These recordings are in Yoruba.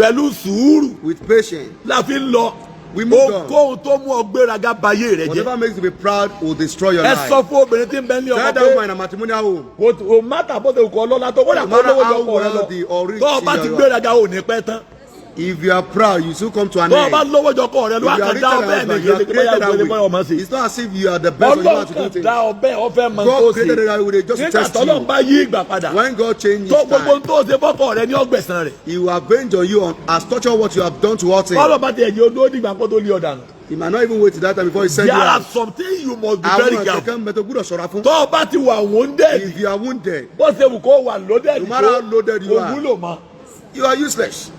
Pẹ̀lú sùúrù With patience. la fi ń lọ. We moved on. Ohunkóhun tó mú ọ gbéraga bayé rẹ jẹ́. Whatever makes you be proud will destroy your Ẹ life. sọ fún obìnrin tí ń bẹ ní Tell ọkọ that woman pé in a matrimonial home. kò má tà bó ṣe kọ́ lọ́la tó kódà No kó matter lówó how jọkọ rẹ lọ. wealthy or rich Tó o bá ti you are. gbéraga ò ní pẹ́ tán. If you are proud, you soon come to an Tó o bá end. lówó jọkọ rẹ lọ, If you are àkàndá richer than ọbẹ̀ husband, nìyẹn you are ní pé bóyá created gbélé that bóyá ọmọ way. sí. It's not as if you are the best or you know how Ọlọ́run to do kan things. dá ọbẹ̀ ọfẹ́ mọ God tó created ṣe. that way just to Nígbà test tọ́lọ́run you. bá yí ìgbà padà, When God changes tó gbogbo time, tó ṣe fọ́kọ rẹ ní ọgbẹ̀sán rẹ̀. He will avenge on you on as torture what you have done to him. Bọ́lọ̀ bá ti ẹ̀jẹ̀ odó dìgbà kó tó lé ọ̀dànù. He might not even wait till that time before he send There you are out. some things you must be very Àwọn careful. akẹ́kọ̀ọ́ mẹ́tò gbúdọ̀ ṣọ́ra fún. Tó o bá ti wà wounded, If you are wounded, bó ṣe wù kó wà loaded No matter how loaded you kò are. wúlò mọ́. You are useless.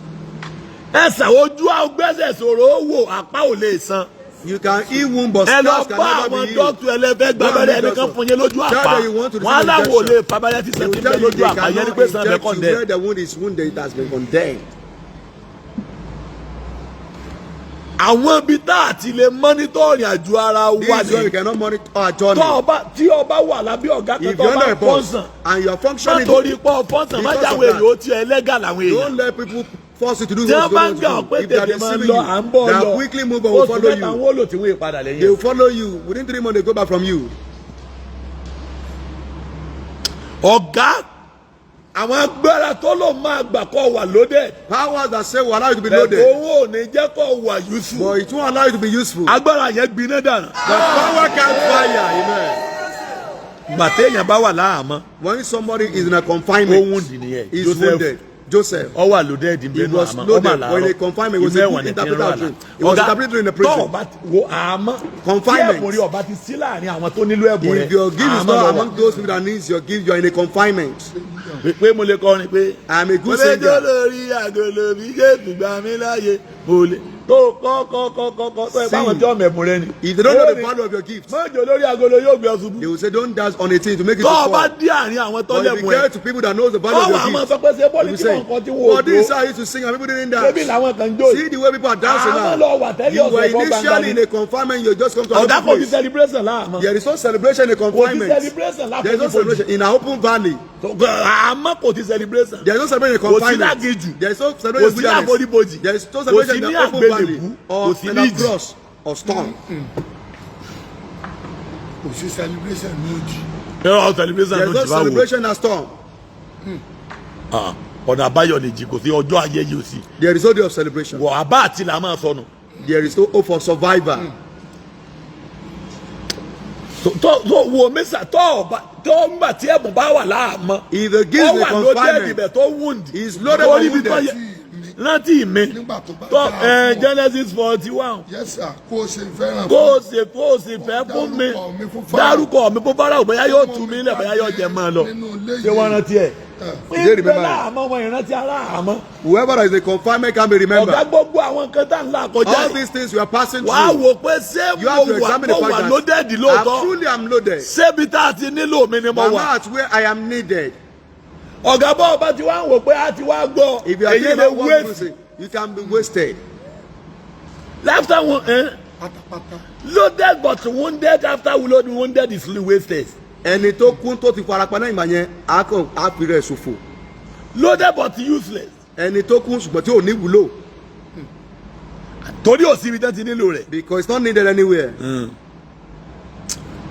Ẹsẹ̀ ojú ọgbẹ́sẹ̀ sọ̀rọ̀ ó wò apá ò lè san. You can heal wound, but Ẹ lọ scars can bá never àwọn be healed. dọ́kítù ẹlẹ́fẹ́ Go and gbàbẹ́rẹ́ meet ẹnìkan doctor. fún yín lójú Tell àpá. them you want to Wọ́n á receive láwọn ò lè injection. fabẹ́rẹ́ tí They sàn will ti ń bẹ tell you lójú they àpá yẹn ni cannot pé sàn bẹ inject kọ́ you dẹ̀. where the wound is wounded, it has been condemned. Àwọn ibi tá a ti lè monitor ìrìn àjò ara wa This is where ni. we cannot monitor our journey. Tó ọba tí ọba wà lábẹ́ ọ̀gá kan If tó you're ọba under a boss fọ́nsàn. and you are Má functioning, torí pọ̀ fọ́nsàn má because of jáwé that. èèyàn ó tiẹ̀ ẹlẹ́gà làwọn èèyàn. Don't let people force you to do Tí what wọ́n you bá don't ń gàn want pé to do. If they are tètè máa deceiving lọ à ń you, bọ̀ they lọ are quickly move on, will oṣù follow mẹ́ta you. wọn ó lò tí wọ́n padà They lẹ́yìn. will follow you. Within 3 months, they go back from you. Ọ̀gá, àwọn agbára tó ló máa gbà kọ́ wà loaded. Powers that say will allow you to be Bẹ̀rẹ̀ loaded, owó ò ní jẹ́ kó wà useful. but it won't allow you to be useful. Agbára yẹn gbiná dànù. The power can't fire. Amen. Gbàtẹ́ èèyàn bá wà láhàámọ́, When somebody is in a confinement, ó wound nìyẹn. is Joseph. wounded. Joseph. Ọ wà loaded He nínú was àmọ́ loaded, ọmọ àlàárọ̀. but in a confinement, he was Inú a ẹ̀wọ̀n good ní ti ń interpreter rán of àlà. dream. He was Ọ̀gá, interpreter in the prison. tọ́ ọba wo àmọ́ Confinement. tí ẹ̀bùn rí ọba ti sí láàrin àwọn tó nílò ẹ̀bùn rẹ̀, If your gift is àmọ́ not lọ wà. among those people that needs your gift, you are in a confinement. Pé mo lè kọrin pé I'm a mo good lè jó singer. lórí àgọ́lò bí Jésù gbà mí láàyè, mo lè tó kọ́ kọ́ kọ́ kọ́ kọ́ tó ẹ báwọn Sing. tí ọmọ ẹ̀bùn rẹ ni. If they don't know the value of your gift, Mọ́jọ lórí agolo yóò gbé ọ ṣubú. they will say don't dance on a thing to make it Tó to o bá fall. dí àárín àwọn tó But if lẹ́bùn you ẹ̀, get to people that knows the value wọ́n of wà á your máa gift, sọ pé ṣé bọ́ọ̀lù you will tí say, wọ́n kọ́ tí wọ́n but ò this jó how I used to sing and people didn't ṣébí dance. làwọn kan jó See yìí. the way people are dancing Àwọn now. lọ wà tẹ́lẹ̀ You were ọ̀sẹ̀ bọ́ gbangba initially ni. in a confinement, you just come to Ọ̀gá, another kò sí place. celebration láàmú. There is no celebration in a Kò sí confinement. celebration There is no láfonífojì. celebration in an open valley. Àmọ́ kò sí celebration. There is no celebration in Kò sí confinement. láginjù. There is no Kò celebration in sí wilderness. láfonífojì. There is no Kò celebration sí in ní the open valley àgbélébú. or Kò sí in ní a ìjì. cross or storm. Kò sí celebration ní ojì. Ẹ̀rọ celebration There is ló no ti bá wò. celebration in a storm. Ah, ọ̀nà àbáyọ lè jì kò sí ọjọ́ ayẹyẹ òsì. There is no day of celebration. Wọ̀ àbá àti là máa sọnù. There is no hope for survivor. Tó wo mísà tó ọba tó ń gbà tí ẹ̀bùn bá wà láàmọ́. If the gift Ó is wà in lóde confinement, ẹ̀dìbẹ̀ tó wound. he is loaded Torí but ibi tó wounded. yẹ- Rántí mi. Nígbà tó bá Tó dáa ẹ fún ọ. Genesis 41. Yes sir, kó o ṣe fẹ́ràn Kó o sì kó o sì fẹ́ fún mi. Dárúkọ mi fún Fáráò. Dárúkọ mi fún Fáráò, bóyá yóò tú mi lẹ̀, bóyá yóò jẹ máa lọ. Nínú ilé Ṣé wọ́n yìí. rántí ẹ̀? They remember. Ìgbẹ́ láàmọ́ wọn ìrántí aláàmọ́. Whoever that is in confinement can be Ọ̀gá, remembered. gbogbo àwọn nǹkan tá à ń là kọjá All yìí, these things we are passing wàá through. wò pé ṣé You mo have to wà examine the mo fact wà that loaded I lóòótọ́? truly am loaded. Ṣébi tá a ti nílò mi ni mo But wà? not where I am needed. Ọ̀gá, bọ́ ọba tí wàá ń wò pé a ti wá gbọ́, If you are èyí thinking lè about what people waste say, you can be wasted. After one Pátápátá. loaded but wounded, after load wounded is wasted. Ẹni tó kún tó ti farapa náà ìgbà yẹn, á kàn á fi rẹ̀ ṣòfò. Loaded but useless. Ẹni tó kún ṣùgbọ́n tí ò ní wúlò. Torí ò sí ibi tán ti nílò rẹ̀. Because it's not needed anywhere.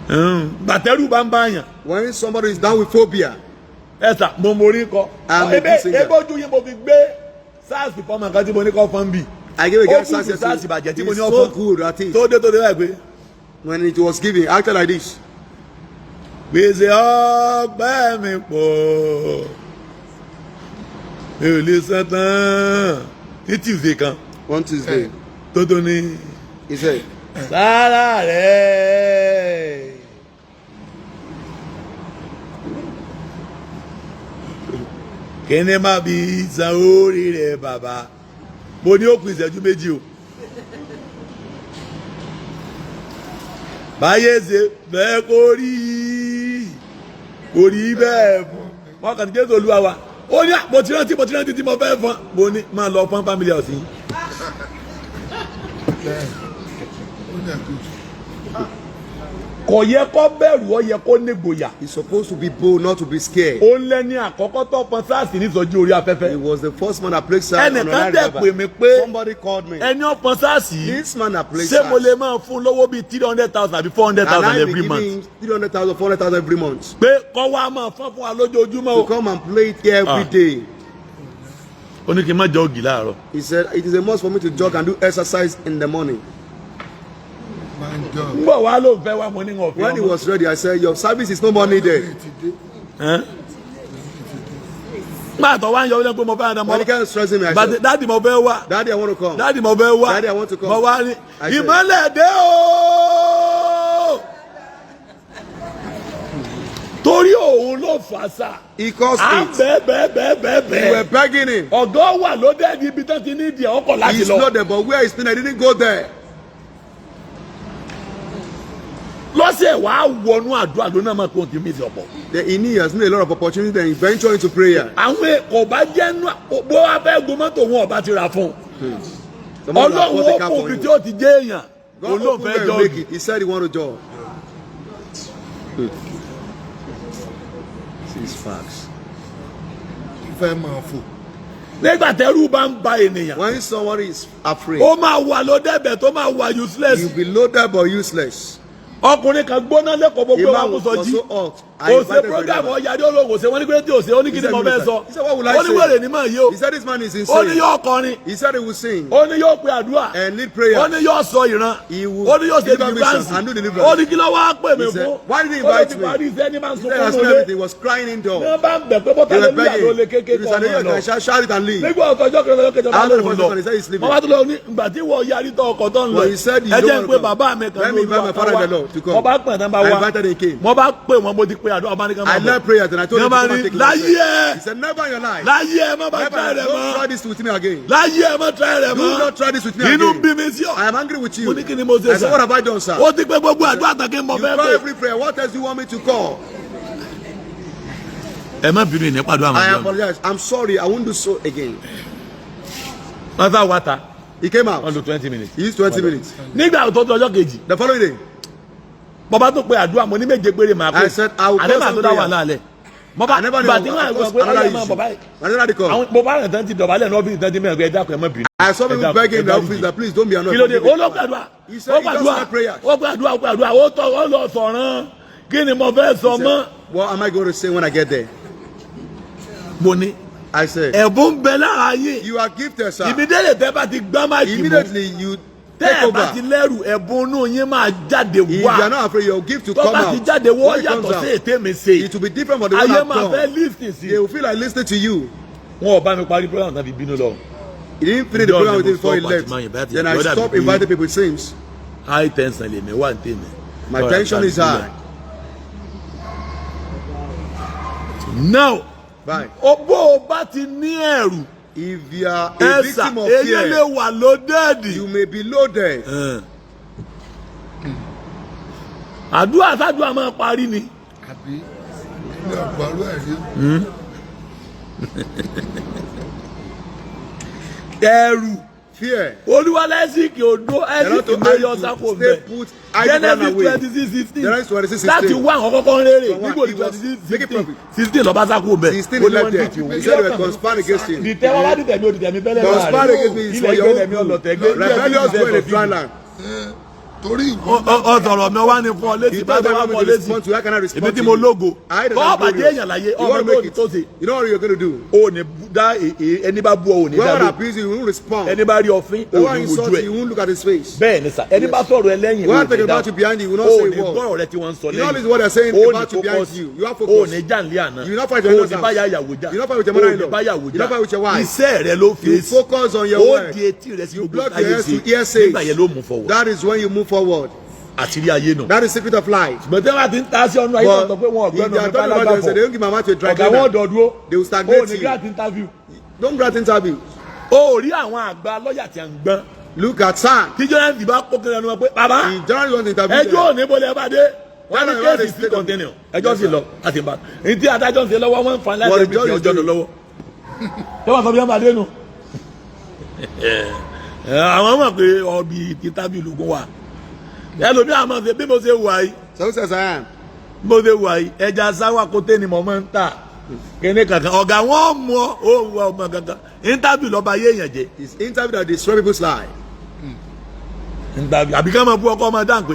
Gbàtẹ́rù bá ń bá yàn. When somebody is down with phobia, Ẹ sà, mo morí kọ. I'm a Ebe good singer. ebe ojú yín mo fi gbé SARS fọmọ nǹkan tí mo ní kọ́ fọ́n bì. I gave a guy Ó kúndùn SARS SARS ìbàjẹ́ tí mo He's ní so ọ̀fọ́n. good at it. Tó dé báyìí pé When it was given, acted like this. Gbèsè ọpẹ́ mi pọ̀, mi ò lè san tán, ní Tuesday kan. One Tuesday, Tó ní he said, sára rẹ̀. Kíni má bí san orí rẹ̀ bàbá? Mo ní ó kù ìṣẹ́jú 2 o. Báyé ṣe fẹ́ kó rí, kò rí bẹ́ẹ̀ fún wọn kàn ní Jésù Olúwa wa. Ó ní mo ti rántí, mo ti rántí tí mo fẹ́ fọn. Mo ní máa lọ fọn family house yìí. Bẹ́ẹ̀ ó dẹ̀ tó jù. Kò yẹ kó bẹ̀rù, ó yẹ kó nígboyà. He's supposed to be bold, not to be scared. Ó lẹ́ni àkọ́kọ́ tó pọn sax nísọjí orí He afẹ́fẹ́. was the first man that played sax on Ẹnìkan online dẹ̀ river. pè mí pé Somebody called me. ẹni ó pọn sax yìí, This man that played ṣé mo sax. lè máa fún lówó bíi 300,000 àbí 400 And thousand I be every giving month? him 300,000, 400,000 every month. Pé kọ́ wa máa fọ́n fún wa lójoojúmọ́ To o. come and play it here every Ah. day. Ó ní kí n má jog láàárọ̀. He said, it is a must for me to jog and do exercise in the morning. Máa ń jọ. Ń bọ̀ wá ló ń fẹ́ wá, mo ní wọn When he fi ọmọ. was ready, I said, your service is no more needed. Ti dé. Nígbà tó wá ń yọ ọ́ lẹ́nu pé mo fẹ́ àdá When he mọ́. kept stressing me, I said, Daddy, mo fẹ́ wá. Daddy, I want to come. Daddy, mo fẹ́ wá. Daddy, I want to come. Mo wá ní I said- ìmọ́lẹ̀ dé o. Torí òun ló fà sá. He caused À ń it. bẹ́ẹ̀ bẹ́ẹ̀ bẹ́ẹ̀ bẹ́ẹ̀ We were bẹ́ẹ̀. begging him. Ọ̀gá wà ló dé ibi tán ti ní ìdí ọkọ̀ láti He's lọ. not there, but where is he? I didn't go there. Lọ́sẹ̀ wàá wọnú àdúrà lónà máa kó ti mí sí ọ̀pọ̀. Then he knew he has made a lot of opportunity, then he ventured into prayer. Àwọn kò bá jẹ́ nú bó wá fẹ́ gun mọ́tò wọn ọba ti rà fún un. Someone that Ọlọ́run bought a ó car kò for bí him. tí ó ti jẹ́ èèyàn. God Òun ló opened fẹ́ where jọ he make it. He said he want to jog. Six facts. Fẹ́ máa fò. Nígbà tẹ́rù bá ń ba ènìyàn, When someone is afraid, ó máa wà lódẹ́bẹ̀ tó máa wà useless. you'll be loaded but useless. Ọkùnrin kan gbóná lẹ́kọ̀ọ́, gbogbo A wa man kó was sọ jí. so hot. I Kò ṣe invited program brother. ọ̀yàdé olóhùn ṣe wọ́n ní pé tí ò ṣe ó ní kí He ni said, mo fẹ́ "Minister." sọ. He said, "What will I Ó ní say?" wèrè ní màá yí o. He said, this man is Ó ní insane. yóò kọrin. He said he will sing Ó ní yóò pe àdúrà. and lead prayer. Ó ní yóò sọ ìran. He will Ó ní yóò ṣe deliver deliverance. vision and do deliverance. Ó ní kí ló wá pè mí He said, fún. "Why did he Ó ló invite ti me?" parí iṣẹ́ ní máa ń He said, I sunkún spent nulẹ̀. everything. He was crying indoor. Ní wọ́n bá ń bẹ̀ pé bọ́tà They were lórí àlọ́ lè begging. kékeré If it's kọ́ an ọmọ area, lọ. can shout, shout it and leave. Nígbà ọ̀tọ̀jọ́ kan lọ́jọ́ kẹjọ bá After the lóun first lọ. one, he said he's leaving. Wọ́n bá tún lọ ní ìgbà tí wọ́n yarí tọ́ ọkọ̀ tó ń lọ. Well, he said you Ẹ don't jẹ́ ń want pé to come. bàbá mi kan Let me ní invite Olúwa my father kan in the wá. Lord to come. Mo bá pè tán bá I wá. invited him, he came. Mo bá pè wọ́n, mo ti pé àdúrà bá ní ká máa I bọ̀. led prayers and I told Ní him wọ́n bá to come ní and take láyé ẹ He said, never in your life. láyé ẹ má bá Never, try rẹ̀ don't mọ́. try this with me again. Láyé ẹ má try rẹ̀ Do mọ́. not try this with me Inú again. bí mi sí ọ. I am angry with you. Mo ní kí ni mo ṣe I said, sir? what have I done, sir? Ó ti pé gbogbo àdúrà tán kí n mọ You fẹ́ call pé. every prayer. What else do you want me to call? Ẹ má bínú ìní pàdé àwọn I àjọ. apologize. I'm sorry. I won't do so again. Wọ́n sá wá ta. He came Wọ́n out. lo 20 minutes. He used 20 minutes. Nígbà tó tó ọjọ́ kejì, The following day, mo bá tún pe àdúrà, mo ní méje péré máa pè. I said, I will Àdé call màá some tó dá wà prayers. lálẹ́. Mo bá I never knew. gbà tí wọ́n I àgbà caused pé another ọyẹ máa issue. bọ̀ báyìí. Another call. Àwọn mo bá rìn tán ti dọ̀bálẹ̀ ní ọ́fíìsì tán ti mẹ́rin pé ẹ dákun, ẹ má bínú. I saw Ẹ people dákun, begging ẹ in the dáríjì. office that please don't be annoyed. Kí ló dé? Forgive Ó me. ló gbàdúrà. He said Ó he just gbàdúrà. said prayers. Ó gbàdúrà, ó gbàdúrà, ó tọ́ ó lọ sọ̀ràn. Kí ni mo fẹ́ sọ He said, mọ́? what am I going to say when I get there? Mo ní I said, ẹ̀bùn ń bẹ lára yín. you are gifted, sir. Ìbídẹ́lẹ̀ tẹ́ bá ti gbá mic mú. Immediately you Tẹ́ take ẹ bá ti over. lẹ́rù, ẹ̀bùn inú yín máa jáde If you wá. are not afraid, your gift to Tó come bá ti out. jáde wọ́n When it comes yàtọ̀ sí out, ète mi ṣe. it will be different from the one Ayé I've máa fẹ́ done. listen sí. They will feel like listening to you. Wọn ò bá mi parí program tán fi bínú lọ. He didn't finish the John program with him mo before he stop left. àti máa invite Then I brother stopped mi pé- inviting people. It seems High tension lèmi wà ní tèmi. my Sorry, tension is high. Now, Bye. bó o bá ti ní ẹ̀rù, If you are a ẹ̀sà victim of èyí lè fear, wà lódẹ́ẹ̀dì. you may be loaded. Àdúrà sádùá máa parí ni. Àbí ilé ọ̀gbọ́rú ẹ̀ rí. Ẹ̀rù. Fear. Olúwa lẹ́sìkì odó They ẹ̀sìkì not to ló hide yọ you. sáko Stay mbẹ. put. Hide run Genesis away. 26:16. Genesis 26:16. Láti wá àwọn kọ́kọ́ ń rere From one, nígbò ní he was 26 making 16 profit. 16 lọ́ba sáko mbẹ. 16 he left there. He said they were conspiring against him. Dìtẹ̀ wọn bá dìtẹ̀ mi ò dìtẹ̀ mi bẹ́lẹ̀ láàrin. Conspiring against me is for Ilẹ̀ your ìgbẹ́ mi own ọlọ̀tẹ̀ good. gbé. Rebellious go in a dry land. Torí ìwọ Ọ sọ̀rọ̀ mi wá ní fún ọ létí You bá tell wá them fún ọ to létí. respond to. How can I respond Èmi to tí mo you? lógo. I that Tọ́ am ọ̀bàjẹ́ glorious. èèyàn láyé You ọmọ want to tó make it. tó ṣe. You know what you're going to do. O ní dá ẹni bá bú ọ ò ní dá Whoever lóhùn. abuse you, you won't respond. Ẹni bá rí ọfín The ò one ní insult wojú you, ẹ. you won't look at his face. Bẹ́ẹ̀ ni sà, ẹni bá sọ̀rọ̀ ẹ lẹ́yìn Whoever ò talk ní dá about you behind you, you will not o say ní a word. gbọ́rọ̀ rẹ tí wọ́n ń sọ You don't lẹ́yìn. listen what they're saying O ní about you behind focus. you. You have O focus. ní jàǹlé àná. You will not fight your O ní elders. báyà ìyàwó jà. You will not fight with your O ní mother-in-law. báyàwó You will not fight with your jà. wife. Iṣẹ́ rẹ ló You fèsì. focus on your Ó work. di etí rẹ sí You gbogbo block táyé your ears ṣe. to hearsays. Nígbà yẹn ló mú forward. That is when you move forward. Àṣírí ayé nù. That is secret of life. Ṣùgbọ́n tí wọ́n bá ti ń ta sí ọ̀nà ayé But tó sọ pé wọn if they ọ̀gbẹ́ni are mi talking about bá them, say they lágbàfọ̀. don't give my mouth to a dry Ọ̀gá wọn cleaner. dọ̀ dúró. They will stagnate O ní you. grant interview. Don't grant interview. O rí àwọn àgbà lọ́ọ̀yà tí a ń gbọ́n. Look at Sam. Tí Jonathan bá kó kiri ẹnu wọn pé bàbá He generally want to interview ẹjọ́ them. òní bọ́lẹ̀ ẹ bá dé wọ́n ní Tell them kéèsì about the sí state of- continue, ẹjọ́ sì lọ àti ìbá ní tí adájọ́ ń ṣe lọ́wọ́ wọ́n ń fa láti What the ẹbí tí judge is ọjọ́ lọ doing. lọ́wọ́. Ṣé wọ́n sọ bí wọ́n bá dé nu? Àwọn mọ̀ pé ọbí interview lógún wa ẹlòmíì àmọ́ ṣe bí mo ṣe wà yìí. So who says I am? Bó ṣe wà yìí, ẹja sáwà kóté ni mo máa ń tà kíní kankan. Ọ̀gá wọn mú ọ, ó wọ ọmọ kankan. Interview lọ́ba ayé èèyàn jẹ. It's interview that destroy people's life. Interview àbí ká máa bú ọkọ ọmọ dáhùn pé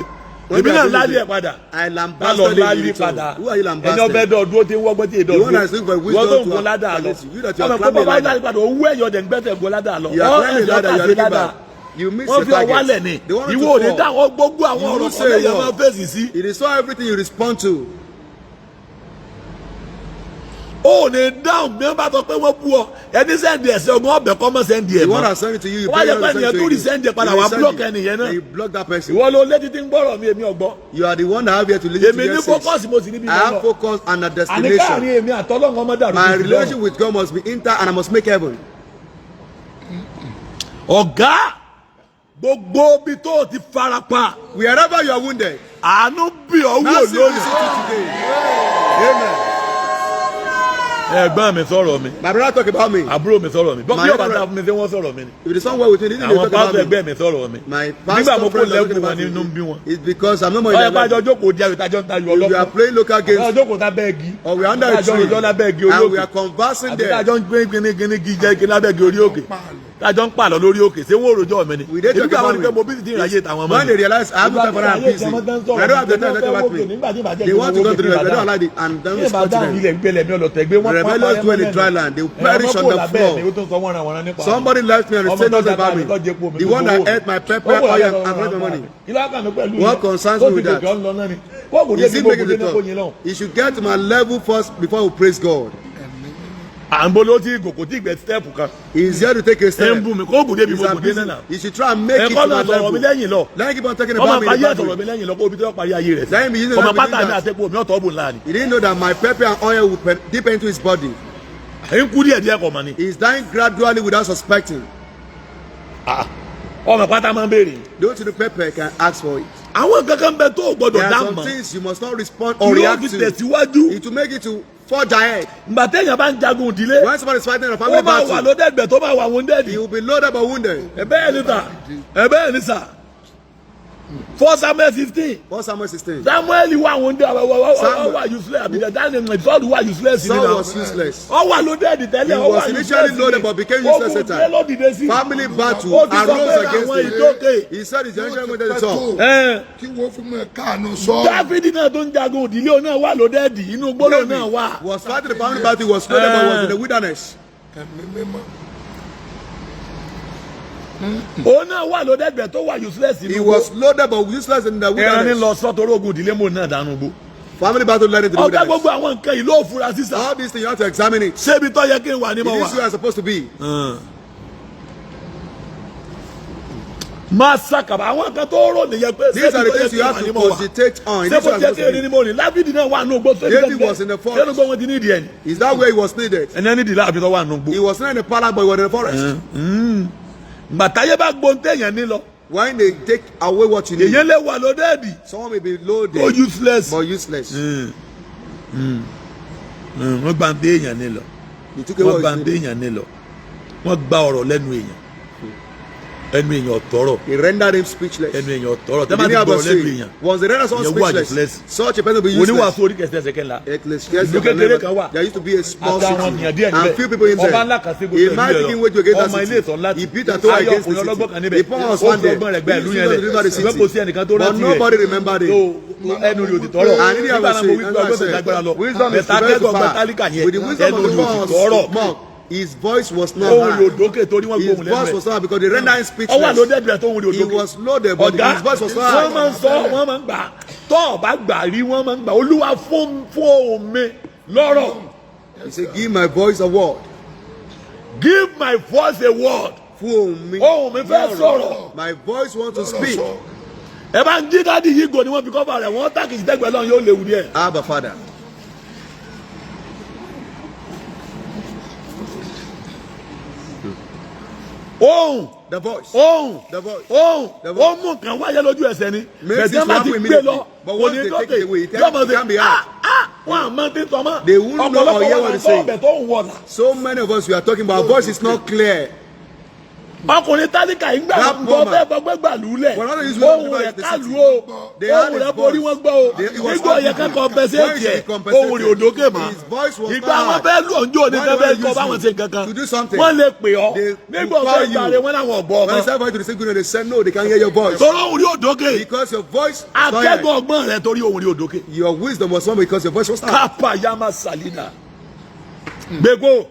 Wọ́n èmi bí náà àbí lálẹ́ mi. ẹ̀ padà. I Bá lọ lambasted him lálẹ́ in padà. Who are you Ẹni lambasting? ọbẹ̀ dọ̀ dúró tí ń wọ́gbọ́n tí ì dọ̀ The one that is looking for dúró. wisdom Wọ́n tó ń to gun ládàá lọ. you that you are Ọmọ pé climbing bàbá ladder. lálẹ́ padà, owó ẹ̀yọ́ dẹ̀ ń gbẹ́sẹ̀ gun ládàá lọ. You are Ọ́ climbing ẹ̀sẹ̀ ladder, you ọ̀tà are sí looking ládàá. back. You miss Wọ́n your fi ọwọ́ target. lẹ̀ ni. They want you Ìwọ to ò ní fall. dáhùn gbogbo àwọn You ọ̀rọ̀ won't kan say lẹ́yìn a máa word. fèsì sí. It is not everything you respond to. Ó ní dáhùn bí wọ́n bá sọ pé wọ́n bú ọ, ẹni send ẹ̀sẹ̀ ọgbọ́n ọbẹ̀ kọ́ mọ́ send ẹ̀ The one mọ́. that sent it to you, you Wọ́n pay á jẹ́ not pé to ènìyàn send tó to rí you. send ẹ̀ padà You wá resend block it. ẹnìyẹn náà. Then you block that person. Ìwọ ló létí tí ń gbọ́rọ̀ mi, èmi ọ̀gbọ́. You are the one that have here to listen Èmi to ní your focus, mo sì níbi I have lọ́wọ́. focus and a Àní destination. káàrin èmi àtọ́lọ́run ọmọ dàrú My kìí sí relationship lọ́rùn. with God must be intact and I must make heaven. Ọ̀gá, gbogbo ibi tó o ti farapa, Wherever you are wounded, àánú bí ọ wò mercy lónìí. visit you today. Amen. Ẹ̀gbọ́n mi sọ̀rọ̀ mi, My brother talk about me. àbúrò mi sọ̀rọ̀ mi, bọ́ My bí ọba brother- dá fún mi ṣé wọ́n sọ̀rọ̀ mi ni. If it is somewhere with me, they Àwọn talk about pásítọ̀ ẹgbẹ́ me. mi sọ̀rọ̀ mi. My Nígbà pastor mo kó friends are lẹ́kùn talking wọn about nínú ń bí me. wọn. It's because I'm no more in Ọyẹ their pàjọ level. jókòó di ayò tájọ́ ń tayò If we ọlọ́pàá. are playing local games Àjọ jókòó tábẹ́ igi. or we are under a Àjọ tree rojọ́ lábẹ́ igi orí and we òkè. are conversing Àbí there, tájọ́ ń gbé gíní gíní jẹ́ igi lábẹ́ igi orí òkè. Tájọ́ ń pààlọ́ lórí òkè. Ṣé wọ́n ò rojọ́ mi ni? We dey Èmi talk gbà wọ́n about ní pé me. mo bí ti ìráyè tàwọn ọmọ When mi. they realize I have no time for that, I'm busy. When I don't have the time to talk about me. They want to go to the level. They don't allow it and don't respond to them. Ilẹ̀ gbẹlẹ̀ mi ọlọ̀tẹ̀ gbé wọ́n The rebellious dwell in dry land. They will perish on the floor. Somebody left me and said nothing about me. The one that ate my pepper, oil, and collect my money. What concerns me with that? Is he making the talk? He should get to my level first before we praise God. À ń bolo tí gòkò tí ìgbẹ́ step kan. He is here to take a Ẹ step. ń bú mi kó gòdè bí He's mo gòdè abusing. náà. He should try and make it Ẹ̀kọ́ to náà my sọ̀rọ̀ mi level. lẹ́yìn lọ. Let him keep on talking Ọmọ about me in àbáyé the bad sọ̀rọ̀ way. mi lẹ́yìn lọ kó omi tó parí ayé rẹ̀ sí. Let him be using Ọmọ that pátá mi believe that. àtẹ́kùn omi ọ̀tọ̀ ọ̀bùn ńlá ni. He didn't know that my pepper and oil would dip into his body. Ẹ̀ ń kú díẹ̀ díẹ̀ kọ̀ mọ́ ni. He is dying gradually without suspecting. Ọmọ pátá máa ń béèrè. Don't you know pepper can ask for it? Àwọn kankan bẹ tó o gbọdọ̀ There are dá some mọ̀. things you must not respond or Yóò react fi to. tẹ̀síwájú. It will make it to forge ahead. Ìgbà téèyàn bá ń jagun ìdílé, When somebody is fighting a ó family máa wà battle, lódẹ̀gbẹ̀ tó máa wà wounded. he will be loaded but wounded. Ẹ bẹ́ẹ̀ ni sà, ẹ bẹ́ẹ̀ ni sà. 1 Samuel 15. 1 Samuel 16. Samuel wà wounded, Samuel. wà useless, àbí Daniel Saul wà useless ni Saul náà. was useless. Ó wà loaded tẹ́lẹ̀, He ó wà was initially useless loaded ni. but became useless Ogun later. ìdílé ló dìde sí. Family battle Ó ti sọ arose pé against àwọn him. ìdókè. He said his generation went to the Yóò ti top. pẹ́ tó Ẹ́n. kí wọ́n fún mi káànú sọ́ọ̀lù. Dáfídì náà tó ń jagun ìdílé òun náà wà loaded, inú gbólóhùn náà wà. Was fighting the family battle, he was loaded but was in the wilderness. Ẹ̀mí mímọ́. Òun náà wà loaded bẹ̀ tó wà useless He inú was loaded but useless in the ẹran ní wilderness. lọ sọ́tò ogun ìdílé mò náà dànù gbó. Family battle led into the Ọ̀gá, wilderness. gbogbo àwọn nǹkan yìí ló fura sísà. All these things you have to examine it. Ṣébi tó yẹ kí n wà ní mo It wà. is where I'm supposed to be. Máa ṣàkàbà àwọn nǹkan tó rò nìyẹn pé These are ṣébi the tó yẹ things kí you n wà have ní to mo wà. concentrate on. Ṣé This bó is jẹ́ where kí I'm erin ni mo rìn? Dáfídì náà wà nù gbó. David was in the forest. Ṣé gbó wọn ti ní ìdí ẹni? Is that where he was needed? Ẹni ẹni dìlá àbí tó wà nù gbó. He was not in the palace, but he was in the forest. Gbàtáyé bá gbóǹtẹ̀yàn ní lọ. When they take away what you need, Èyàn lè wà loaded someone may be tó loaded useless. but useless. Wọ́n gba ń téèyàn ní lọ. He took away Wọ́n gba what ń he needed. téèyàn ní lọ. Wọ́n gba ọ̀rọ̀ lẹ́nu èèyàn. Ẹnu èèyàn ọ̀tọ̀rọ̀. He rendered him speechless. Ẹnu èèyàn ọ̀tọ̀rọ̀. He Tẹ́ bá didn't ti have gbọ̀rọ̀ a lẹ́nu say. èèyàn. Once they render someone Ìyẹn wà speechless, useless. such a person will be useless. Oníwàásù orí kẹsẹ̀ ẹsẹ̀ kẹńlá. Ecclesiastes Ìlú kékeré kan wà. There used to be a small Àtàwọn city ènìyàn díẹ̀ and níbẹ̀. few people in Ọba there. ńlá kan sí gbogbo A ìlú mighty yẹn king lọ. waged against Ọmọ that ilé ìtọ́ ńlá city. ti. He built a tower Ayọ̀ against the ọkùnrin ọlọ́gbọ́n kan city. níbẹ̀. He poured Ó us fi one day. ọgbọ́n rẹ̀ gba He ìlú used yẹn to lẹ̀. deliver the Ṣùgbọ́n kò sí city. ẹnìkan tó But rántí rẹ̀. nobody remembered him. Tó ẹnu rẹ̀ ò ti tọrọ. And he didn't have Nígbà a náà mo say. wí pé ọgbọ́n tó lágbára lọ. Wisdom is Bẹ̀tà very akẹ́kọ̀ọ́ power. ọgbọ́n tálíkà yẹn. With the wisdom Ẹnu of the rẹ̀ ò ti ones, tọrọ. mock, his voice was not Ohun rẹ̀ heard. ò dókè torí wọ́n His gbóhùn lẹ́nu voice ẹ̀. was not heard because they rendered him Ọwọ́ àlọ́ speechless. dẹ́dẹ̀ tó ń rí He òdòkè. was loaded, but Ọ̀gá, his voice was not wọ́n heard. máa ń sọ, wọ́n máa ń gbà. Tọ́ ọ̀bá gbà rí, wọ́n máa ń gbà. Olúwa, fún ohùn mi lọ́rọ̀. He said, "Give my voice a word." Give my voice a word. Fún ohùn mi. Ohùn mi fẹ́ sọ̀rọ̀. My voice want to speak. Sọ. Ẹ bá ń jí daddy yìí gò ni wọ́n fi cover rẹ̀, wọ́n tàkìtì tẹ́gbẹ̀ẹ́ lọ́run yóò léwu díẹ̀. Abba, Father. Ohùn. The voice. Ohùn. The voice. Ohùn. The voice. Ó mú nǹkan wáyé lójú ẹsẹ̀ ni. Makes Bẹ̀tẹ̀ it má ti happen gbé immediately. lọ. But Kò once ní they take dókè. it away, it Yóò máa can be ṣe hard. ah ah, wọn àmọ́ tí tọ́ mọ́. They won't know or hear Ọ̀pọ̀lọpọ̀ what wọn they say. sọ ọbẹ̀ tó ń wọ̀là. So many of us we are talking about, our voice is not clear. Ọkùnrin tálíkà yìí ń gbà That gbọ́ poor man. fẹ́ bọ́gbẹ́ gbàlú lẹ̀. When all these women Ohùn rẹ̀ divide the kálù city, o. they had Ohùn his rẹ̀ borí voice. wọn gbọ́ o. He was Nígbà ọ̀yẹ́ audible. kẹ́kọ̀ọ́ bẹ́sẹ̀ When he tiẹ̀, should be compensated, ohùn rẹ̀ òdókè mọ́. his voice was Ìgbà not wọn heard. fẹ́ lù ọ̀njọ́ òní Why fẹ́ do fẹ́ they kọ́ use báwọn you ṣe kankan. to do something? Wọ́n lè pè ọ́. They Nígbà will ọ̀fẹ́ call you. gbàre wọn làwọn ọ̀gbọ́ When ọmọ. they said for you to receive good news, they said no, they can't hear your voice. Tọ́rọ ohùn rẹ̀ òdókè. Because your voice was not heard. Akẹ́kọ̀ọ́ ọgbọ́n rẹ̀ torí ohùn rẹ̀ òdókè. Your wisdom was not because your voice was not heard. Kapa yama salina. Gbogbo.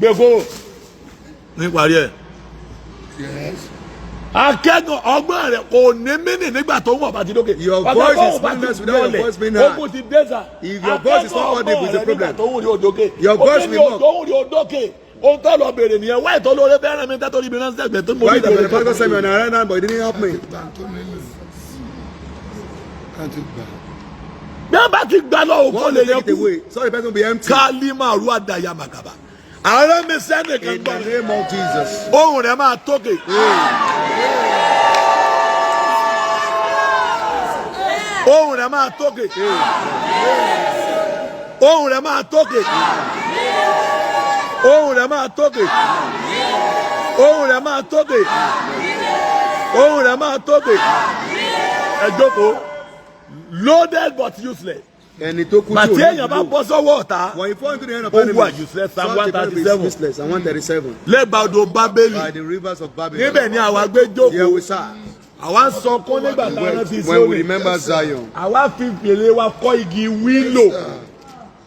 Gbogbo. Níparí ẹ̀. Yes. Akẹ́gàn ọgbọ́n rẹ̀ kò ní mínì nígbà tó ń wọ̀ bá ti dókè. Your Bàbá voice bóun is bá ti meaningless without your lọlẹ̀, voice being heard. Ogun ti dé sà. If your voice is not audible, it's a Akẹ́gàn ọgbọ́n rẹ̀ problem. nígbà tó ń rí òdókè. Your voice Omi will mock. tó ń rí òdókè. Ohun tó lọ bèrè nìyẹn. Wáyé tó lóore fẹ́ràn mi tẹ́tọ́ níbi ránṣẹ́ ẹgbẹ́ tó ń Why borí did the ìbẹ̀rẹ̀ pastor send me on a right hand, but he didn't help me? Gbà tó nílò. Láti gbà. Bí wọ́n bá ti gbà lọ òkò Once lè they yẹ take it kú. away, so the person will be empty. Kálímà rú àdàyà màgàbà. Ààrẹ mi sẹ́nìkan In gbọ́ the mi. name of Jesus. Ohùn rẹ̀ máa tókè. Ohùn rẹ̀ máa tókè. Ohùn rẹ̀ máa tókè. Ohùn rẹ̀ máa tókè. Ohùn rẹ̀ máa tókè. Ohùn rẹ̀ máa tókè. Ẹ jókòó. Loaded but useless. Ẹni tó kú tí Bàtí ò ní èèyàn bá wúlò. bọ́ sọ́wọ́ ọ̀tá. When you fall into the hand of Ó wà enemies, useless, Psalm such a person is 137. useless. Psalm 137. Lẹ́bàá odò Bábélì. By the rivers of Babylon. Níbẹ̀ ni àwa gbé Here jókòó. we sat. Àwa ń sọkún nígbà tá a rántí When we Síónì. remember Zion. Àwa fi fèrè wa kọ́ igi wílò.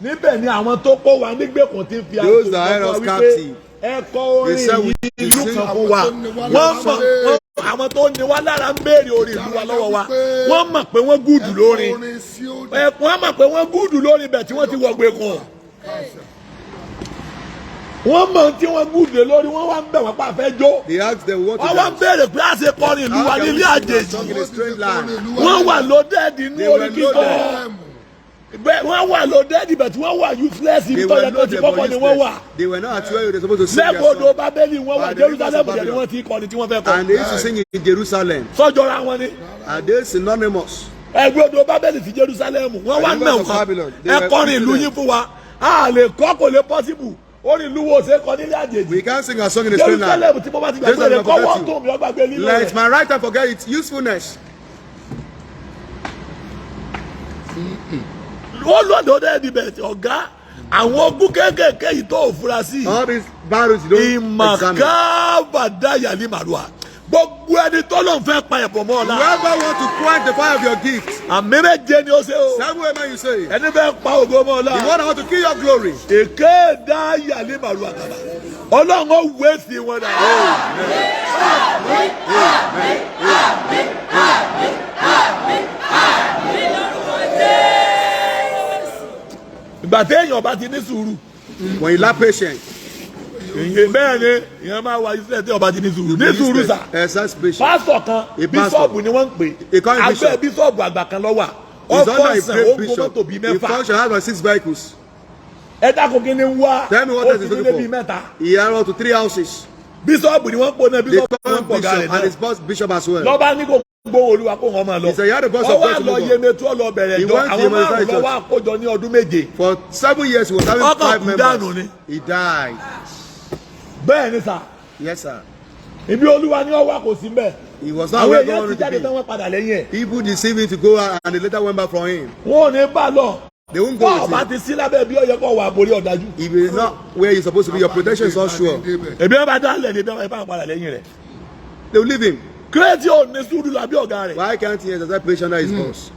Níbẹ̀ ni àwọn tó kó wa nígbèkùn ti fi Those that held àtòkọ́ us wípé captive. ẹ kọ orin They said we yìí ìlú sing- kan fún wa. Wọ́n mọ̀ àwọn tó ní wa lára ń béèrè orin ìlú wa lọ́wọ́ wa. Wọ́n mọ̀ pé wọ́n gúdù lórin. Orin sí òní. Wọ́n mọ̀ pé wọ́n gúdù lórin bẹ̀ tí wọ́n ti wọ̀ gbẹ̀kùn. Wọ́n mọ̀ tí wọ́n gúdù lórí wọ́n wá ń bẹ̀ wọ́n pa fẹ́ jó. They asked them what to Wọ́n wá ń dance. béèrè pé a ṣe kọrin ìlú wa How can nílé we sing àjèjì. a song in a strange land? Wọ́n wà lódẹ́ẹ̀dì inú They orí were kíkọ́. loaded. Bẹ́ẹ̀ wọ́n wà lódẹ́ẹ̀dì bẹ̀ tí wọ́n wà useless ibi They tó were yẹ kó ti loaded kọ́kọ́ but ni wọ́n wà. useless. They were not at where they were supposed to sing their Lẹ́kọ̀ọ́dọ̀ song. Bábélì wọ́n wà By the rivers of Jerusalem jẹ́ ni Babylon. wọ́n ti kọrin tí wọ́n fẹ́ kọ. And they used to sing in Jerusalem. Sọ́jọ́ra wọn ni. Are they synonymous? Ẹgbẹ́ odò Bábélì sí Jerusalem wọ́n wá By the nà rivers of wọ́n. Babylon, they Ẹ were kọrin ìlú beaten. yín fún wa. A lè kọ́ kò lè possible. Orin ìlú wo ṣe kọ nílé àjèjì. We can't sing a song in a strange land. Jerusalem tí mo bá ti gbàgbé Jerusalem rẹ̀ kọ́ wọ́n forget tó you. mi ọgbàgbé lílo Let rẹ̀. my right hand forget its usefulness. Ó lọ́dọ̀ dẹ́ẹ̀dì bẹ̀ ọ̀gá àwọn ogún kéékèèké yìí tó ò fura sí. All these battles you don't examine. Ìmàkàbàdáyà ní màlúwà gbogbo ẹni tó lóun fẹ́ pa ẹ̀bùn mọ́ ọ la Whoever want to quench the fire of your gift, àmì méje ni ó ṣe o seven women you say, the ẹni fẹ́ pa ògo mọ́ ọ la one that want to kill your glory, èké dáyà ní màlúwà kàbà ọlọ́run ó wé sí wọn dà. Ìgbà téèyàn bá ti ní sùúrù when you lack patience, ìyẹn bẹ́ẹ̀ ni ìyẹn máa wá iṣẹ́ tí ọba ti ní sùúrù ní sùúrù sà. Exercise patience. Pásítọ̀ kan A pastor. bíṣọ̀bù ni wọ́n ń pè A current àgbẹ̀ bishop. bíṣọ̀bù àgbà kan ló wà He's under ọkọ̀ a sàn great ó gbó bishop. mọ́tò bíi He mẹ́fà function has about 6 vehicles. Ẹ dákun kí ni ń wá Tell me what ó else ti he's nílé looking bíi for. mẹ́ta. He had up to 3 houses. Bíṣọ̀bù ni wọ́n ń pò náà They bíṣọ̀bù call ni wọ́n him ń pọ̀ bishop gàrẹ̀ and náà his boss bishop as well. lọ́ba ní kò gbóhùn olúwa kó wọn máa lọ He said, "You had the voice of ọwọ́ God to àlọ́ move on." Yemẹtu ọlọ bẹ̀rẹ̀ He jọ went to àwọn Yemetu márùn church. lọ́wọ́ àkójọ ní ọdún 7. For 7 years he was having Ọkàn 5 kú dànù members. ni. He died. Bẹ́ẹ̀ ni sà. Yes, sir. Ibi olúwa ni ọwọ́ kò sí mbẹ́. He was not Àwọn where God èèyàn ti wanted jáde to tán be. wọ́n padà lẹ́yìn ẹ̀. People deceived him to go out and they later went back from him. Wọn ò ní bá lọ. They won't go Bọ́ọ̀ with bá him. ti sí lábẹ́ bí ọ̀yẹ́ kọ́ wà borí ọ̀dájú. If he is not where he's supposed to be, your protection is not sure. Èmi wọn bá dálẹ̀ ní ebi wọn bá padà lẹ́yìn rẹ̀. They will leave him. Kírẹ́tì ò ní sùúrù làbí ọ̀gá rẹ̀. Why can't he exercise patience under his boss?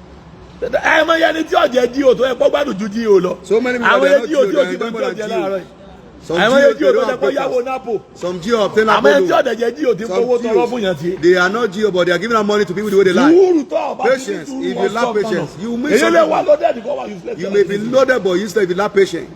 Ẹ mọ iye ẹni tí ọ̀jẹ̀ jí o tó ẹ kọ́ gbádùn ju jí o lọ. So many people Àwọn they are not jí o tí GO, o they ti are mọ not tí ọ̀jẹ̀ GO. láàárọ̀ yìí. Some Àwọn GO, iye jí they o tó don't jẹ́ have kó yáwó papers. nápò. Some GO obtain Àmọ́ ẹni tí Apollo. ọ̀dẹ̀ jẹ́ jí o ti ń Some fowó tọrọ GOs, fún yàn tí. they are not GO, but they are giving out money to people the way they like. Sùúrù tó ọba ti ní Patience. sùúrù If you lack ọ̀sán kan patience, you náà. miss Èyí lè something. wá lọ́dẹ̀ ẹ̀dùnkọ́ wà useless. You may be loaded, but useless if you lack patience.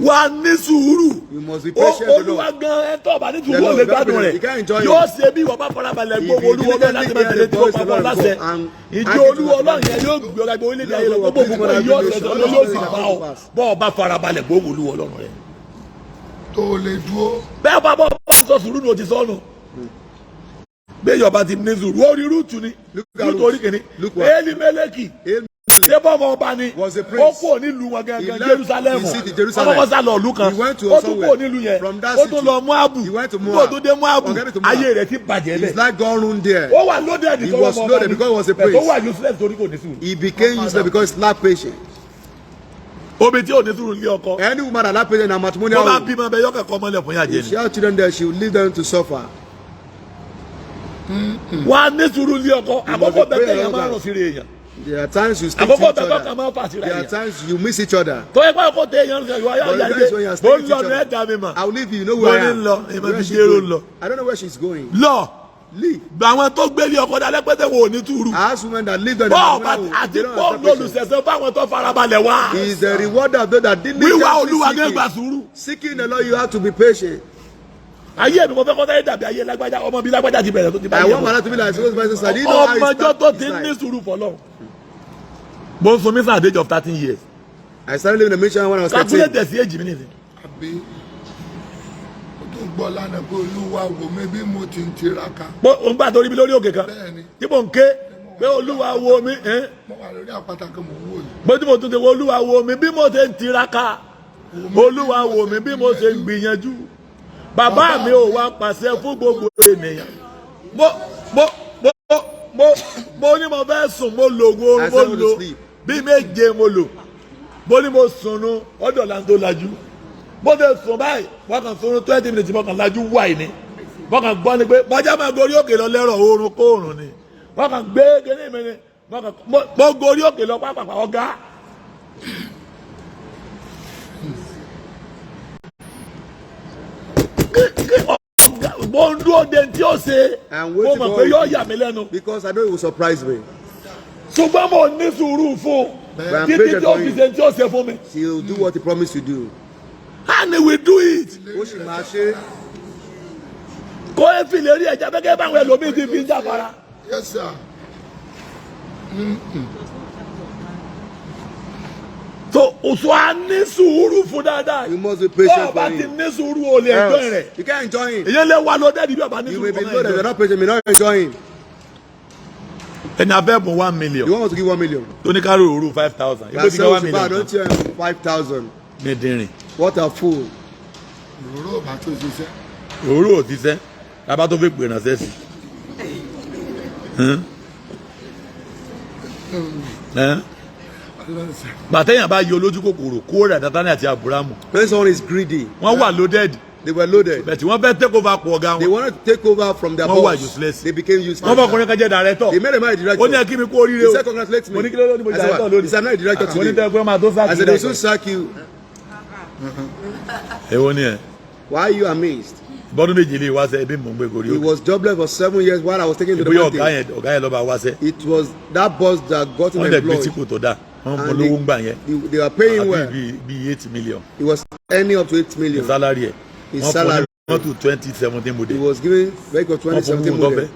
Wà ní sùúrù. You must be patient. Olúwa Lord. gan ẹ tọ́ ọba ní The sùúrù ò Lord lè is very gbádùn rẹ̀. patient. You can't enjoy Yóò it. ṣe bí ìwọ bá farabalẹ̀ If gbogbo you olúwa ọlọ́run láti diligently máa hear tẹ̀lé the tí ó voice pa of bọ́ the Lord láṣẹ. God and Ìjọ hearken to olúwa the ọlọ́run yẹn yóò gbé ọ̀gá gbogbo orílẹ̀-èdè ayé lọ Lord gbogbo will òkùnkùn please yóò more ṣẹ̀ṣẹ̀ than yóò sì every bá ọ nation. bọ́ ọba farabalẹ̀ gbogbo olúwa ọlọ́run rẹ̀. Tó lè dúró. Bẹ́ẹ̀ bá bọ́ bá sọ sùúrù ni o ti sọnù. Bẹ́ẹ̀ yọba ti ní sùúrù ó rí rúùtù ni Look at rúùtù orí Ruth. kìíní Look what? Eli Mẹ́lẹ́kì Eli Ṣé bọ́mọ ọba ni? Was a prince. Ó kúrò nílùú wọn He gangan, left Jerusalem. his city, Jerusalem. Ọmọ sá lọ ìlú kan. He went to Ó tún somewhere. kúrò nílùú yẹn. From that Ó tún city, lọ Moabu. he went to Ó Moab. tún dé Moabu. Forget it to Moab. Ayé rẹ̀ ti bàjẹ́ His lẹ̀. life gone ruined there. Ó wà loaded He nítorí was ọmọ ọba loaded ni. because he was a Bẹ̀ tó prince. wà useless torí kò ní sùúrù. He became useless because he lacked patience. Omi tí ò ní sùúrù ní ọkọ. Any woman that lack patience in her matrimonial Tó bá home, bímọ bẹ yọkẹ̀ kọ́ mọ́lẹ̀ fún yàjẹ́ if ni. she has children there, she will leave them to suffer. Wà á ní sùúrù ní ọkọ. Àkókò Must be bẹ́ẹ̀ praying yẹn máa about rùn síre èèyàn. There are times you speak to Àkókò each bẹ́ẹ̀ other. kọ́ máa fà síra There are èèyàn. times you miss each other. Tó yẹ kó ẹ̀kọ́ tẹ èèyàn sọ ìwà But yóò the times when you yà are dé. Mo speaking ń to lọ each ní other, ẹ̀dá mi mà. I will leave you. You know where Mo I ní am. lọ, ìmọ̀ Where bí she jéró going? lọ. I don't know where she's going. Lọ. Leave. Gba àwọn tó gbélé ọkọ dalẹ́ pẹ́tẹ́ wo ò ní túrú. I ask women that live there. Bọ́ọ̀ bá àti They don't pọ́ọ̀lù have patience. olùsẹ̀sẹ̀ fáwọn tó farabalẹ̀ wá. He is the rewarder of those that diligently Wíwá Olúwa seek gẹ́gẹ́ him. gba sùúrù. Seeking the Lord, you have to be patient. Ayé mi mo fẹ́ kọ́ sáyé dàbí ayé lágbájá, ọmọ bíi lágbájá ti bẹ̀rẹ̀ tó ti bá I yẹ want my bọ̀. life to be like so person. I didn't know how he Ọmọjọ́ tó started ti his ní life. sùúrù fọlọ́. Mo ń sun mísàn at the age of 13 years. I started living in the mission when I was 13. Calculate sí èjì mi nìyẹn. Àbí mo tún gbọ́ lánàá pé Olúwa wò mí bí mo ti ń tiraka. Mo ń gbà torí mi lórí òkè kan. Bẹ́ẹ̀ni. Tí mò ń ké pé Olúwa wo mi. Mo wà lórí àpáta kan mò ń wò yìí. Mo tí mo tún ti wo Olúwa wo mi bí mo ṣe ń tiraka. Olúwa wò mí bí mo ṣe ń gbìyànjú. Bàbá mi ò wá pàṣẹ fún gbogbo ènìyàn. Mo mo mo mo mo ní mo fẹ́ sùn, mo lo oògùn oorun, I mo said I want to lo sleep. bí méje mo lò. Mo ní mo sùn nu ọ̀dọ̀ là ń tó lajú. Mo ti sùn báyìí, wọ́n kàn sùn 20 minutes, mo kàn lajú wáì ni. Wọ́n kàn gbọ́ ni pé bọ́jà máa gorí òkè lọ lẹ́rọ̀ oorun kóòrùn ni. Wọ́n kàn gbé kíní mi ni. Wọ́n kàn mo gorí òkè lọ pápápá ọ̀gá. Mo ń dúró de tí ó ṣe. I'm Mo waiting mọ̀ for pé it. yóò yà mí lẹ́nu. Because I know it will surprise me. Ṣùgbọ́n mo ní sùúrù fún un But I'm títí patient tí ó for fi him. ṣe tí ó ṣe fún mi. He will do what he promised to do. And he will do it. Ó sì máa ṣe. Kó e fi lè rí ẹja gẹ́gẹ́ báwọn ẹlòmíín ti fi ń jáfara. Yes sir. So òṣù á ní sùúrù fún dáadáa. You must be patient Bọ́ọ̀ bá for ti him. ní sùúrù o lè enjoy rẹ̀. Else, you can't enjoy him. Èyí lè wá lọ dẹ́ẹ̀dì bí ọba ní You sùúrù may be kọ́ máa loaded. enjoy. You're not patient. You may not enjoy him. Ẹni abẹ́ bùn 1 million You want us to give 1 million. tó ní kárò òru 5,000. You Ibo ti say, gba 1 million don't tán. tell him 5,000. Ní dínrín. What a fool. Òróró ò bá tó ṣiṣẹ́. Òru ò ti sẹ́. Bàbá tó fi pè ránṣẹ́ sí. Ọlọ́run ṣe. Gbàtẹ́yìn bá yọ olójú kòkòrò kó rẹ̀ Dátánì àti Abúrámù. When someone is greedy, Wọ́n wà loaded. they were loaded. Bẹ̀tì wọ́n fẹ́ take over pọ̀ ọ̀gá They wọn. wanted to take over from their Wọ́n wà boss. useless. They became useless. Wọ́n fọkùnrin kan jẹ́ director. They made a man a director. Ó ní ẹ kí mi kú oríire He o. said, congratulate me. Mo ní kí ló ló ní mo I said, director what? lónìí. He said, I'm not a director Mo ní today. tẹ́ pé wọ́n máa tó sáàkì. I said, they will soon sack you. Èwo ni ẹ̀? Why are you amazed? Bọ́dún méjì lè wáṣẹ́ ebi mò ń gbé gorí He òkè. was jobless for 7 years while I was taking him to the Bóyá ọ̀gá mountain. yẹn ọ̀gá yẹn lọ́ba wáṣẹ́. It was that boss that got him Wọ́n dẹ̀ gbé employed. tí kò tó dáa. Wọ́n mọ And lówó ń gbà yẹn. they were paying Àbí well. bíi 8 million. He was earning up to 8 million. Salary ẹ̀. His Wọ́n fún ní salary. mọ́tò 2017 He model. was given vehicle Wọ́n fún 2017 mú un tọ́fẹ́. model.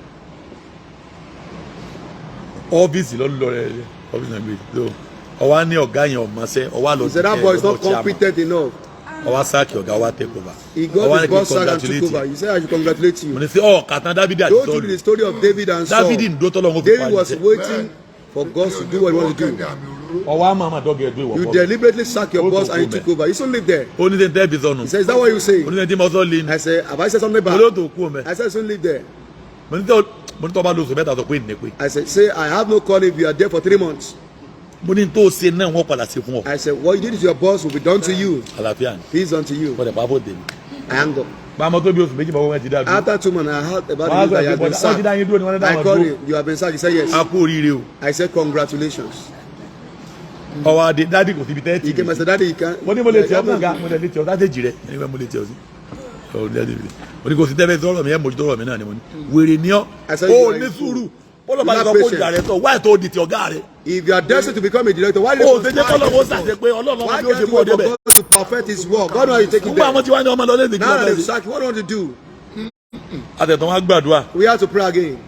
Ọ́fíìsì lọ́lọ́ rẹ̀ ọ́fíìsì náà gbé. So, ọwá ní ọ̀gá yẹn ọ̀mọ̀ṣẹ́ ọwá lọ He said that boy is not competent enough. Ọwá sáàkì ọ̀gá wa take over. He got Ọwá his ní kí n boss sacked and took congratulate over. He said, I should congratulate mo you. ní sí ọ̀ kàtàn Dávidi àti Don't you Sọ́ọ̀lù. the story of David and Saul. Dávidi ń dó tọ́lọ́run ó fi David parí was iṣẹ́. waiting for God to do what he wanted to do. Kẹ́ni àmì òróró. Ọwọ́ àmọ́ àmọ́ dọ́gẹ̀ ẹ̀dùn ìwọ̀ You bọ́. deliberately sack your Ó boss tó and you kú took mẹ́. over. You still live there. Ó ní sẹ́ni tẹ́ẹ̀bì sọnù. He said, is that what you say? Ó ní sẹ́ni tí mo sọ lé ní. I said, have I said something Mo bad? ló tó kú mẹ́. I said, soon live there. Mo ní tọ́ bá lóṣù mẹ́ta sọ pé ní pé. I said, say, I have no calling if you are there for 3 months. Mo ní tó ṣe náà wọ́n padà ṣe fún ọ. I said, what you did to your boss will be done to you. Àlàáfíà ni. Peace unto you. Wọ́n dẹ̀ pa fò tèmi. I hung up. Bàmọ́ tó bí oṣù méjì mọ́ wọ́n ti dá dúró. After 2 months, I heard about Wọ́n the á news sọ that you pé had been bọ́dá wọ́n ti dá sacked. yín dúró ni wọ́n dá I wọn called dúró. him. You have been sacked. He said, yes. A kú oríire o. I said, congratulations. Ọwọ́ adé dádì kò síbi tẹ́ẹ̀tì He came and said, Daddy, you can't. Mo ní mo lè tì ọ́ You kànga, mo lè tì ọ́ sátẹ̀jì rẹ̀ ẹni pé mo lè tì ọ́ sí. Ọ̀ ní ẹni mo ní kò sí tẹ́fẹ́ sọ̀rọ̀ mi ẹ̀ mójútó ọ̀rọ̀ mi náà ni mo ní. Wèrè ni ọ́. I said, O you are ní a fool. sùúrù. Bọ́lá bá You ti sọ lack pé ó patience. jà rẹ̀ tọ̀ wáyé tó di ti ọ̀gá rẹ̀. If you are destined to become a director, why do O you ṣe jẹ́ kọ́lọ́ ó ṣàṣẹ pé Ọlọ́run ọmọ Why bí ó can't ṣe you mú ọ wait for débẹ̀. God to perfect His work? God knows how you take it Gbogbo àwọn there. tí wàá ní ọmọ lọ lẹ́sìn kí Now lọ́ọ́ that they've fẹ́ ṣe. sacked you, what do you want to do? Àtẹ̀tàn wá gbàdúrà. We have to pray again.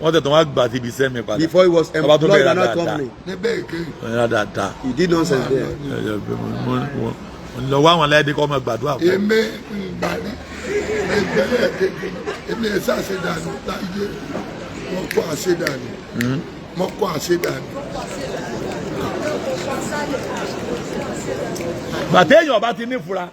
Wọ́n tẹ̀tàn wá gbà síbi iṣẹ́ mi padà. Before he was Bàbá tó employed bẹ̀rẹ̀ by another dáadáa. company, Níbẹ̀ èké. Bẹ̀rẹ̀ dáadáa. he did nonsense there. Lọ wá àwọn aláìdé kọ́ ọmọ gbàdúrà fún. Èmi ń gbàrí. Ẹgbẹ́lẹ̀ kejì. Èmi ẹ̀ sàṣedànù láyé. Wọ́n kọ́ àṣedànù. Wọ́n kọ́ àṣedànù. Gbàtẹ́ èèyàn bá ti ní fura,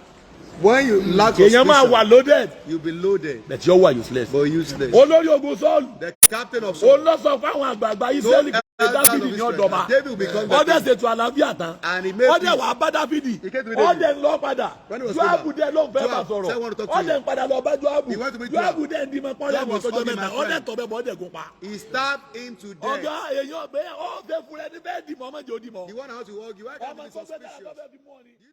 When you lack èèyàn máa suspicion, wà loaded, you'll be loaded, but yóò wà useless. but useless. Olórí ogun Sọ́ọ̀lù, The captain of òun Saul lọ sọ fáwọn àgbààgbà told Ísírẹ́lì pé elders of Dáfídì ní Israel ọ̀dọ̀ba. that David will become the Ọdẹ king. ṣètò àlàáfíà tán. And he made Ọdẹ peace. wàá bá Dáfídì. He came to meet Ọdẹ David. ń lọ padà. When he was Joabu going dẹ ló ń fẹ́ bá Joab sọ̀rọ̀. said, "I want to talk to Ọdẹ you." ń padà lọ bá Joabu. He went to meet Joabu Joab. dẹ ń di mọ́ pọ́nrẹ́ Joab mi was tọjọ́ hugging mẹ́ta. my Ọdẹ friend. tọ̀ bẹ́ẹ̀ bọ́ ọdẹ gun pa. He stabbed him to death. Ọ̀gá èèyàn bẹ́ẹ̀ ó fẹ́ fúnra ẹni bẹ́ẹ̀ dìmọ̀ ọmọ jẹ́ òdìmọ̀. The one how to hug you. Why can't Ọmọ you be tó fẹ́ dáa suspicious? tó fẹ́ fi mú ọ ni. You